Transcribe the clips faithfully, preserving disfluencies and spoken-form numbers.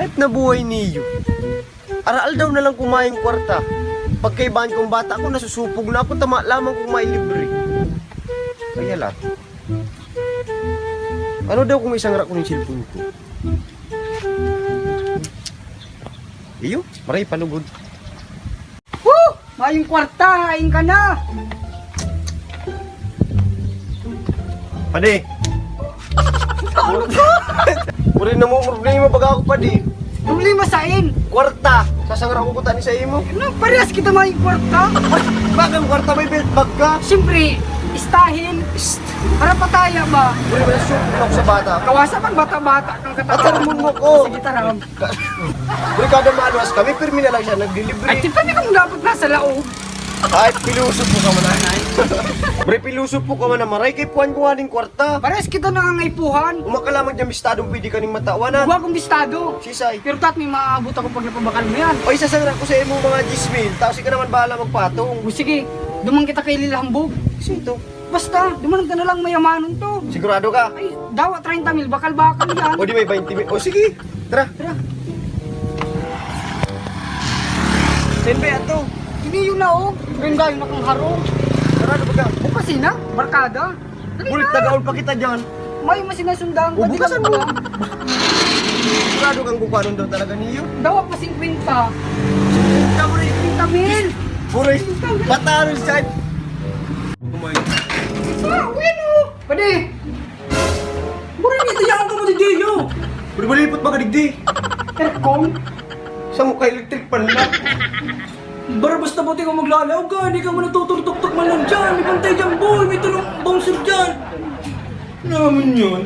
Hayop na buhay niyo. Araal daw na lang kumayang kwarta. Pagkaibahan kong bata ko, nasusupog na ako, tama lamang kung may libre. Kaya lang. Ano daw kung isang rak ko ng cellphone ko? Iyo, maray palugod. Woo! Mayong kwarta, hain ka na! Padi! Ano ka? Puri na mo problema, baga ako, padi. Problema sain? Kwarta! Sasangra ko kuta ni sa imo. Ano, parehas kita mayong kwarta? Bakit ang kwarta may belt bag ka? Siyempre, istahin. Psst! Para pataya ba? Puri mo na shoot ako sa bata. Kawasa pag bata-bata kang katawa. At harmon mo ko. Sige, taram. Ka-, Pre, kada maluwas kami, pirmi na lang siya nagdelivery. Ay, di pwede kung dapat nasa laog. Ay, pilosopo ka man, ay. Pre, pilosopo ka man na maray, kay puhan ko nga ning kwarta. Parehas kita nangangaipuhan. Umaka lamang dyan, bistadong pwede ka ning matawanan. Huwag akong bistado. Sisay. Pero tat, may maabot ako pag napabakal mo yan. Oy, sasangra ko sa imo mga diyes mil. Tapos ika naman bahala magpatong. O sige, duman kita kay Lil Hambog. Sino to? Basta, duman ka na lang mayamanon to. Sigurado ka? Ay, dawa treinta mil, bakal-bakal yan. O di may baynte mil. O sige, tara. Tara. Saan ba yan to? Ini yun na, oh. Rin dayo na kang harong. Sarado ba ka? Bukas na, barkada. Dali Ulit, na. Tagaon pa kita dyan. May masinasundan ka, Bukasan di mo. Ka Sigurado kang bukanon daw talaga niyo? Dawa pa singkwenta. Singkwenta mo rin. Singkwenta mil. Puro yung pataro sa... Oh my God. Ah, bueno. Pwede. Mura ni ito yan ang kamadidiyo. Pwede malipot ba ka digdi? Aircon? Sa mukha electric fan na. Bara basta puti kung maglalaog ka, hindi ka mo natuturtok-tok man lang dyan. May bantay dyan, boy. May tulong bouncer dyan. Naman yun.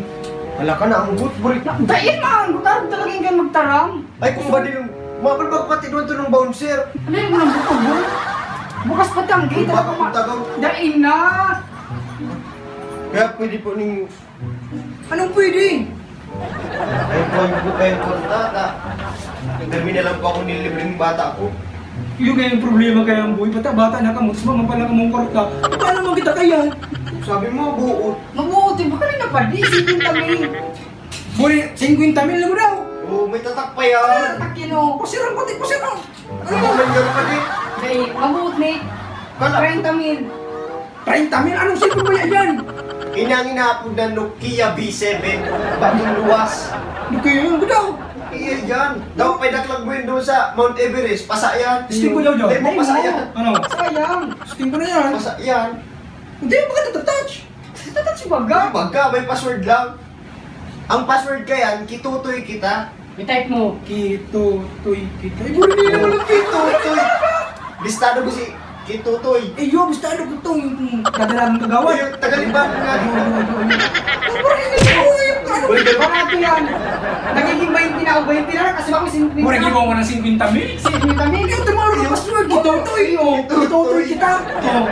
Wala ka na, ang good, boy. Na, dahil na, ang gutarog talaga yung ganyan magtaram. Ay, kung ba din, mapal ba pati doon tulong bouncer? Ano yung mga buto, boy? Bukas pa tiyang gate, Kung baka ano, ma-, punta doon. Dahil na. Kaya pwede po ning Anong pwede? Ay, boy, po kayo punta, ta. Kami na lang po ako nilibreng bata ko. Yung kaya yung problema kaya ang buhay, bata-bata na kamo, tapos mga pala kamong kwarta. Paano man kita kaya? Sabi mo, buot. Mabuti, baka rin napadi, singkwenta mil. Buri, singkwenta mil na mo daw. Oo, may tatak pa yan. Tatak yun, oh. Pasirang pati, pasirang. Ano ba man yan, padi? May, mabuot, may Kala. Treinta mil. Treinta mil? Anong cellphone ba yan? Inang inaapod na Nokia V seven. Bagong luwas. Nokia yun, daw. Iya yan. Daw pa'y daklag mo yun doon sa Mount Everest. Pasa yan. Testing ko daw, Joe. Hindi mo pasa yan. Ano? Sayang. Testing ko na yan. Pasa yan. Hindi, bakit natatouch? Natatouch yung baga. Baga, may password lang. Ang password ka yan, kitutoy kita. I-type mo. Kitutoy kita. Ay, buri niya naman ang kitutoy. Listado ko si Kitutoy. Eh, yo, bistado ko itong kadalagang kagawa. Ayun, tagalibang nga. Ayun, ayun, ayun, ayun. Ay, buri niya naman, uy, ano? Buri ka Barato yan. Nagiging baynte na o baynte na lang kasi bako singkwenta. Mura, gibaw mo ng singkwenta mil? Singkwenta mil. Yung tumawag ng password, kitutoy, oh. Kitutoy kita. Oh.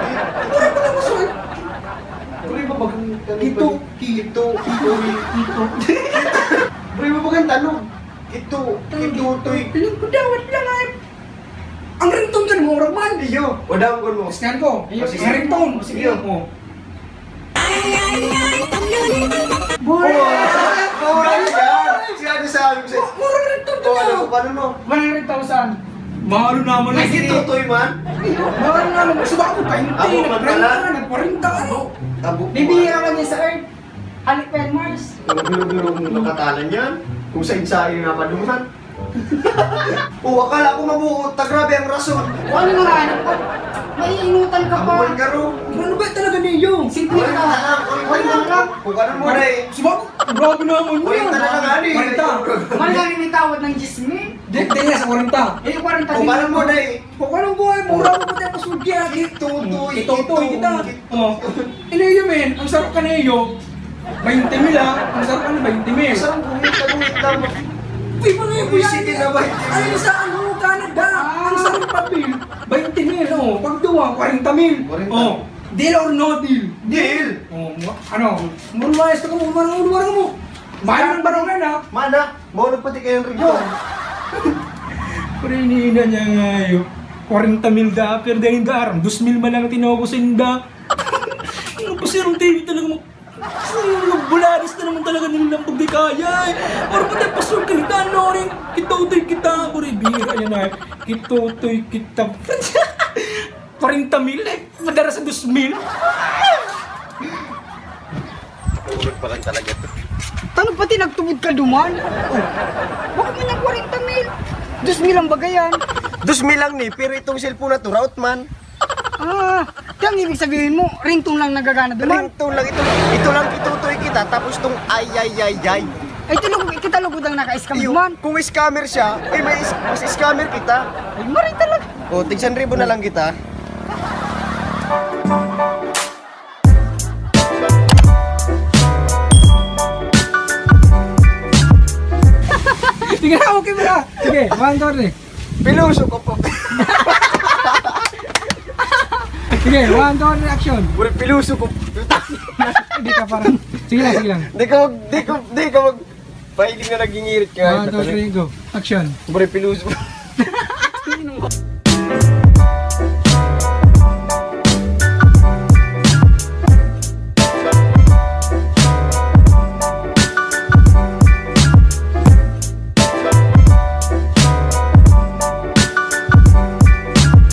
Mura pala password. Buri ba bagang tanong Kito, pa? Kito, Kito, Kito. Buri ba bagang tanong? Kito, Kito, Toy. Piling ko daw, wait lang ay. Ang ringtone ka na, murag man. Iyo, wadang ko mo. Scan ko. Iyo, Sige. Ang ringtone. Sige, Iyo. Mo. Boy! Oh, oh, yeah. Siya, ano sa amin, sir? Murag ringtone ka Oh, ano, na. Ano, ano? One hundred thousand. Mahal naman Ay, na si Kito, Toy man. Mahal naman. Gusto ba ako, twenty, Abo, man pala. Nag-treinta, nag-kwarenta, ano? Abo, Bibihira lang yan sa Earth. Halik pa yan, Mars. Ang gulo-gulo mong makatalan yan. Kung saan-saan yung napaduhan. O, akala ko mabuot. Ta, grabe ang rason. O, ano nga, ano pa? Maiinutan ka pa. Ang buhay ka ro. Ano ba talaga ninyo? Singkwenta. Kuwenta na lang, kuwenta na lang. Kuwenta na lang. Kung ano mo na eh. Subago, grabe naman yun. Kuwenta na lang, ano eh. Kwarenta. Mali nga rin may tawad ng diyes mil. Di, di nga sa kwarenta. Eh, kwarenta Kung din ano mo yun. Na eh. O, anong buhay mo? Wala mo pati ang pasudya. Kitutoy, Kitutoy kita. Kitutoy. Oh. Iniyo, men. Ang sarap ka na iyo. Baynte mil, ha? Ang sarap ka na baynte mil. Sarap ko, wait lang, wait lang. Uy, mga Uy, kuya, sige na, baynte mil. Ay, sa ano, Canada? Ah. Ang sarap pa, Bill. Baynte mil, oh. Pag duwa, kwarenta mil. Kwarenta. Oh. Deal or no deal? Deal. Oh, mo-, ano? Murmayas ka mo, murmayas ka mo. Bayan ng barangay na. Mana, maulog pati kayong rigyo. Pre, iniina niya nga yun. Kwarenta mil da, pero dahil da, aram, dos mil man lang ang tinawag ko sa inda. Ano pa, sir, ang T V talaga mo? Ano, bularis na naman talaga nilang pagdikaya eh. Pero pati pastor ka, nagdaan na rin. na, kitutoy kita. Kwarenta mil eh, madara sa dos mil. Tulog pa lang talaga to. Tano pati nagtubod ka duman? Oh, bakit may nag-kwarenta mil? Dos mil ang bagayan. Dos mil lang ni, pero itong cellphone na to, raot man. Ah, kaya ang ibig sabihin mo, ringtone lang nagagana duman? Ringtone lang ito. Ito lang kitutoy kita, tapos itong ay, ay, ay, ay. Ay, ito lang, kita lugod ang naka-scam Iyo, duman. Kung scammer siya, eh, may is-, mas scammer kita. Ay, maray talaga. O, tig san ribo na lang kita. Sige na, okay mo na. Sige, one, two, three. Piloso ko po. Sige, one, two, three, action. Puro piloso ko. Hindi ka parang, sige lang, sige lang. Di ka mag, di ka, di ka mag, pahiling na naging irit ka. One, two, three, go. Action. Puro piloso.